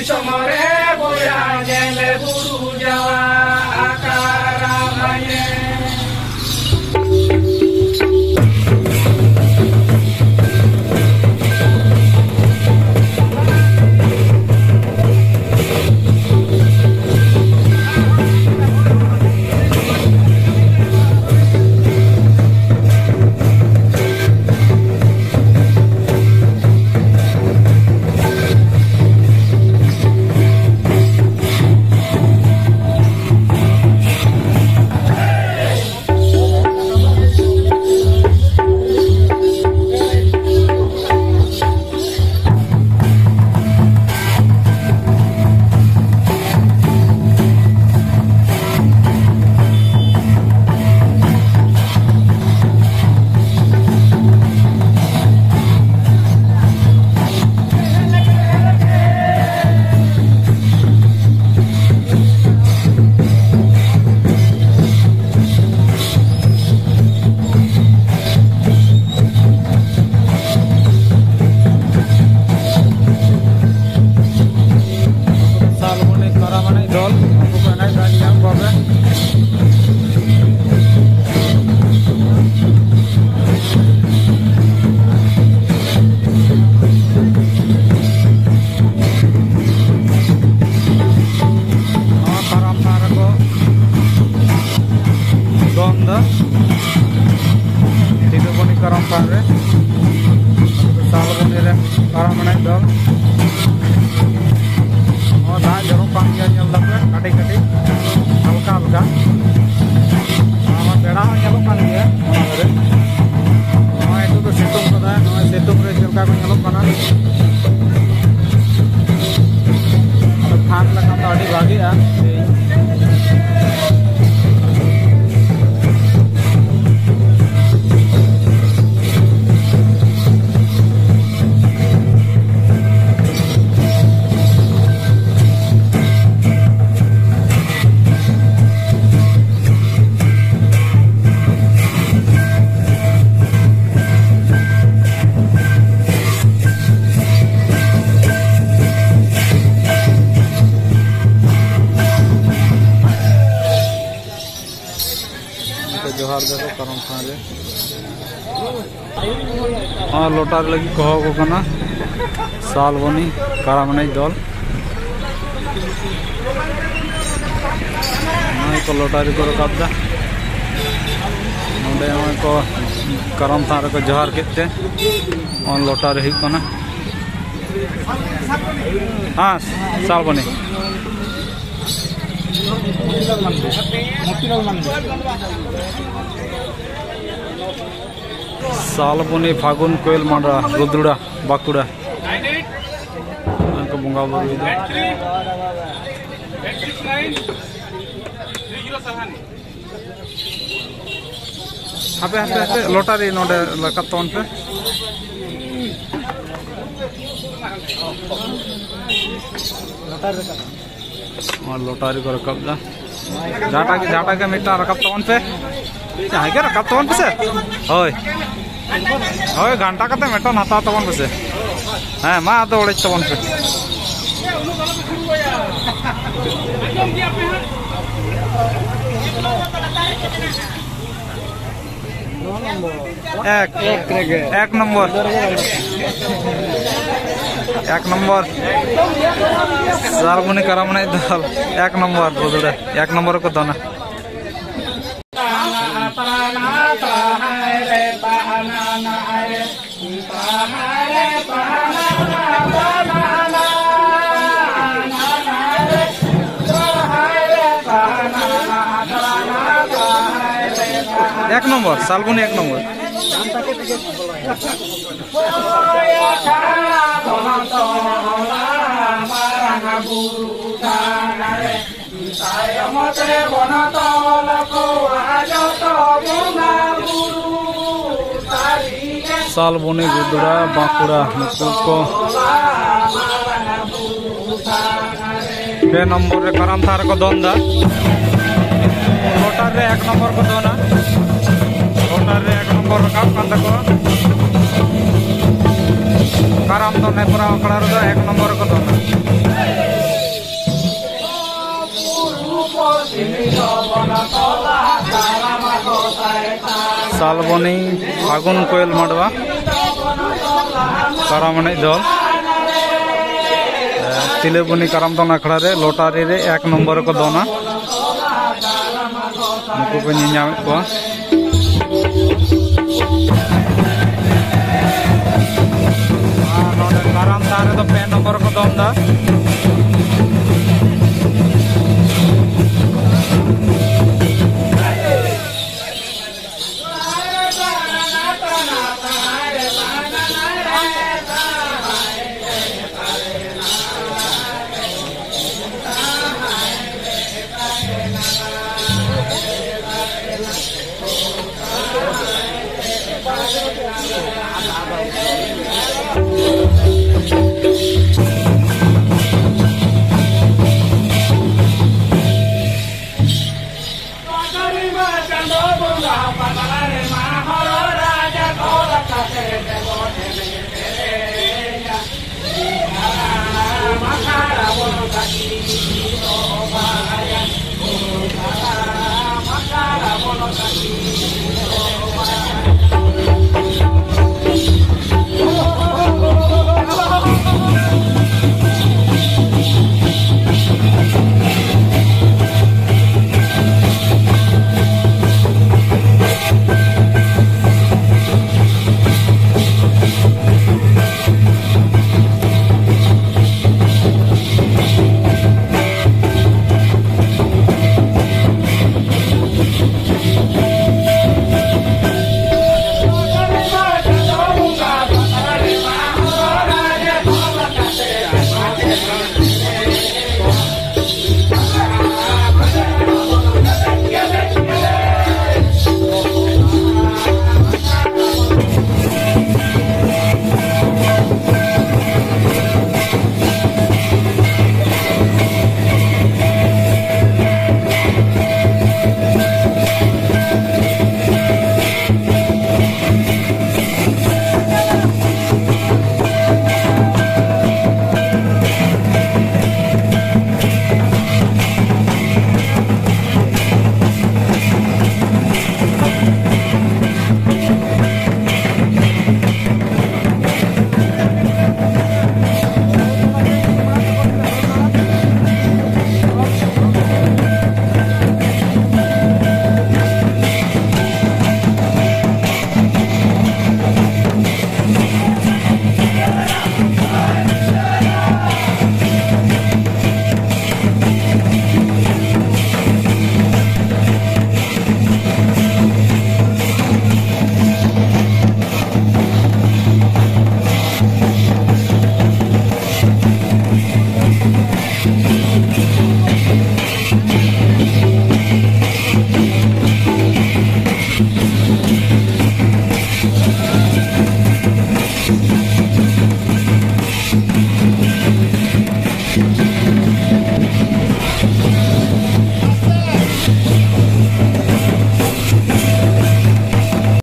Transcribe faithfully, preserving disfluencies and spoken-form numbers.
ᱥᱚᱢᱚᱨᱮ ᱵᱚᱭᱟ ᱧᱮᱞ ᱵᱩᱨᱩ ᱡᱟᱣᱟ ᱟᱠᱟᱨᱟᱢᱟᱭᱮ᱾ ᱥᱟᱞᱵᱚᱱᱤ ᱠᱟᱨᱟᱢ ᱮᱱᱮᱡ ᱫᱚᱞ, ᱩᱱᱠᱩ ᱠᱚ ᱮᱱᱮᱡ ᱫᱟ ᱧᱮᱞ ᱠᱚᱣᱟ ᱯᱮ᱾ ᱱᱚᱣᱟ ᱠᱟᱨᱟᱢ ᱛᱷᱟᱱ ᱨᱮᱠᱚ ᱫᱚᱱ ᱫᱟ᱾ ᱥᱤᱫᱩ ᱵᱚᱱᱤ ᱠᱟᱨᱟᱢ ᱛᱷᱟᱱ ᱨᱮ, ᱥᱟᱞ ᱵᱚᱱᱤ ᱨᱮ ᱠᱟᱨᱟᱢ ᱮᱱᱮᱡ ᱫᱚ᱾ ᱱᱚᱣᱟ ᱫᱟᱜ ᱡᱚᱨᱚᱜ ᱠᱟᱱ ᱜᱮᱭᱟ, ᱧᱮᱞ ᱫᱟᱯᱮ, ᱠᱟᱹᱴᱤᱡ ᱠᱟᱹᱴᱤᱡ, ᱦᱟᱞᱠᱟ ᱦᱟᱞᱠᱟ᱾ ᱟᱨ ᱵᱮᱲᱟ ᱦᱚᱸ ᱧᱮᱞᱚᱜ ᱠᱟᱱ ᱜᱮᱭᱟ ᱚᱱᱟ ᱫᱷᱟᱨᱮ᱾ ᱱᱚᱜᱼᱚᱭ ᱱᱤᱛᱚᱜ ᱫᱚ ᱥᱤᱛᱩᱝ ᱠᱟᱫᱟᱭ, ᱱᱚᱜᱼᱚᱭ ᱥᱤᱛᱩᱝ ᱨᱮ ᱪᱮᱫ ᱞᱮᱠᱟ ᱠᱚ ᱧᱮᱞᱚᱜ ᱠᱟᱱᱟ᱾ ᱟᱫᱚ ᱯᱷᱟᱸᱠ ᱞᱮᱠᱷᱟᱱ ᱫᱚ ᱟᱹᱰᱤ ᱵᱷᱟᱜᱮᱜᱼᱟ᱾ ᱡᱚᱦᱟᱨ ᱫᱟᱠᱚ ᱠᱟᱨᱟᱢ ᱛᱷᱟᱱ ᱨᱮ᱾ ᱟᱨ ᱞᱚᱴᱟᱨᱤ ᱞᱟᱹᱜᱤᱫ ᱠᱚ ᱦᱚᱦᱚ ᱟᱠᱚ ᱠᱟᱱᱟ ᱥᱟᱞᱵᱚᱱᱤ ᱠᱟᱨᱟᱢ ᱮᱱᱮᱡ ᱫᱚᱞ᱾ ᱱᱚᱜᱼᱚᱭ ᱠᱚ ᱞᱚᱴᱟᱨᱤ ᱠᱚ ᱨᱟᱠᱟᱵ ᱮᱫᱟ᱾ ᱱᱚᱰᱮ ᱱᱚᱜᱼᱚᱭ ᱠᱚ ᱠᱟᱨᱟᱢ ᱛᱷᱟᱱ ᱨᱮᱠᱚ ᱡᱚᱦᱟᱨ ᱠᱮᱫ ᱛᱮ ᱱᱚᱜᱼᱚᱭ ᱞᱚᱴᱟᱨᱤ ᱦᱩᱭᱩᱜ ᱠᱟᱱᱟ᱾ ᱦᱮᱸ, ᱥᱟᱞᱵᱚᱱᱤ᱾ ᱥᱟᱞᱵᱚᱱᱤ ᱯᱷᱟᱹᱜᱩᱱ ᱠᱳᱭᱮᱞ ᱢᱟᱰᱟ, ᱨᱩᱫᱽᱲᱟ, ᱵᱟᱸᱠᱩᱲᱟ᱾ ᱚᱱᱟ ᱠᱚ ᱵᱚᱸᱜᱟ ᱵᱩᱨᱩᱭᱮᱫᱟ᱾ ᱦᱟᱯᱮ, ᱦᱟᱯᱮ, ᱦᱟᱯᱮ, ᱞᱚᱴᱟᱨᱤ ᱱᱚᱰᱮ ᱨᱟᱠᱟᱵ ᱛᱟᱵᱚᱱ ᱯᱮ᱾ ᱞᱚᱴᱟᱨᱤ ᱨᱟᱠᱟᱵ᱾ ᱱᱚᱣᱟ ᱞᱚᱴᱟᱨᱤ ᱠᱚ ᱨᱟᱠᱟᱵ ᱮᱫᱟ᱾ ᱡᱟᱦᱟᱸᱴᱟᱜ ᱜᱮ, ᱡᱟᱦᱟᱸᱴᱟᱜ ᱜᱮ ᱢᱤᱫᱴᱟᱝ ᱨᱟᱠᱟᱵ ᱛᱟᱵᱚᱱ ᱯᱮ᱾ ᱡᱟᱦᱟᱸᱭ ᱜᱮ ᱨᱟᱠᱟᱵ ᱛᱟᱵᱚᱱ ᱯᱮᱥᱮ᱾ ᱦᱳᱭ᱾ ᱦᱳᱭ, ᱜᱷᱟᱱᱴᱟ ᱠᱟᱛᱮ ᱢᱤᱫᱴᱟᱝ ᱦᱟᱛᱟᱣ ᱛᱟᱵᱚᱱ ᱯᱮᱥᱮ᱾ ᱦᱮᱸ, ᱢᱟ ᱟᱫᱚ ᱚᱲᱮᱡ ᱛᱟᱵᱚᱱ ᱯᱮ᱾ ᱮᱠ᱾ ᱮᱠ ᱨᱮᱜᱮ᱾ ᱮᱠ ᱱᱚᱢᱵᱚᱨ᱾ ᱮᱠ ᱱᱚᱢᱵᱚᱨ᱾ ᱥᱟᱞᱵᱚᱱᱤ ᱠᱟᱨᱟᱢ ᱮᱱᱮᱡ ᱫᱚᱞ᱾ ᱮᱠ ᱱᱚᱢᱵᱚᱨ ᱨᱩᱫᱽᱲᱟ᱾ ᱮᱠ ᱱᱚᱢᱵᱚᱨ ᱨᱮᱠᱚ ᱫᱚᱱᱟ᱾ ᱮᱠ ᱱᱚᱢᱵᱚᱨ, ᱥᱟᱞᱵᱚᱱᱤ ᱮᱠ ᱱᱚᱢᱵᱚᱨ᱾ ᱥᱟᱞᱵᱚᱱᱤ, ᱨᱩᱫᱽᱲᱟ, ᱵᱟᱸᱠᱩᱲᱟ, ᱱᱩᱠᱩ ᱠᱚ ᱯᱮ ᱱᱚᱢᱵᱚᱨ ᱨᱮ ᱠᱟᱨᱟᱢ ᱛᱷᱟᱱ ᱨᱮᱠᱚ ᱫᱚᱱ ᱫᱟ᱾ ᱞᱚᱴᱟᱨ ᱨᱮ ᱮᱠ ᱱᱚᱢᱵᱚᱨ ᱠᱚ ᱫᱚᱱᱟ᱾ ᱞᱚᱴᱟᱨ ᱨᱮ ᱮᱠ ᱱᱚᱢᱵᱚᱨ ᱨᱟᱠᱟᱵ ᱠᱟᱱ ᱛᱟᱠᱚᱣᱟ᱾ ᱠᱟᱨᱟᱢ ᱫᱚᱱ ᱦᱮᱯᱨᱟᱣ ᱟᱠᱷᱲᱟ ᱨᱮᱫᱚ ᱮᱠ ᱱᱚᱢᱵᱚᱨ ᱨᱮᱠᱚ ᱫᱚᱱᱟ᱾ ᱥᱟᱞᱵᱚᱱᱤ ᱯᱷᱟᱹᱜᱩᱱ ᱠᱚᱭᱮᱞ ᱢᱟᱰᱣᱟ ᱠᱟᱨᱟᱢ ᱮᱱᱮᱡ ᱫᱚᱞ, ᱛᱤᱞᱟᱹᱵᱚᱱᱤ ᱠᱟᱨᱟᱢ ᱫᱚᱱ ᱟᱠᱷᱲᱟ ᱨᱮ ᱞᱚᱴᱟᱨᱤ ᱨᱮ ᱮᱠ ᱱᱚᱢᱵᱚᱨ ᱨᱮᱠᱚ ᱫᱚᱱᱟ᱾ ᱱᱩᱠᱩ ᱠᱚ ᱧᱮᱧᱟᱢᱮᱫ ᱠᱚᱣᱟ᱾ ᱟᱨ ᱱᱚᱰᱮ ᱠᱟᱨᱟᱢ ᱫᱟᱨᱮ ᱫᱚ ᱯᱮ ᱱᱚᱢᱵᱚᱨ ᱨᱮᱠᱚ ᱫᱚᱱ ᱮᱫᱟ᱾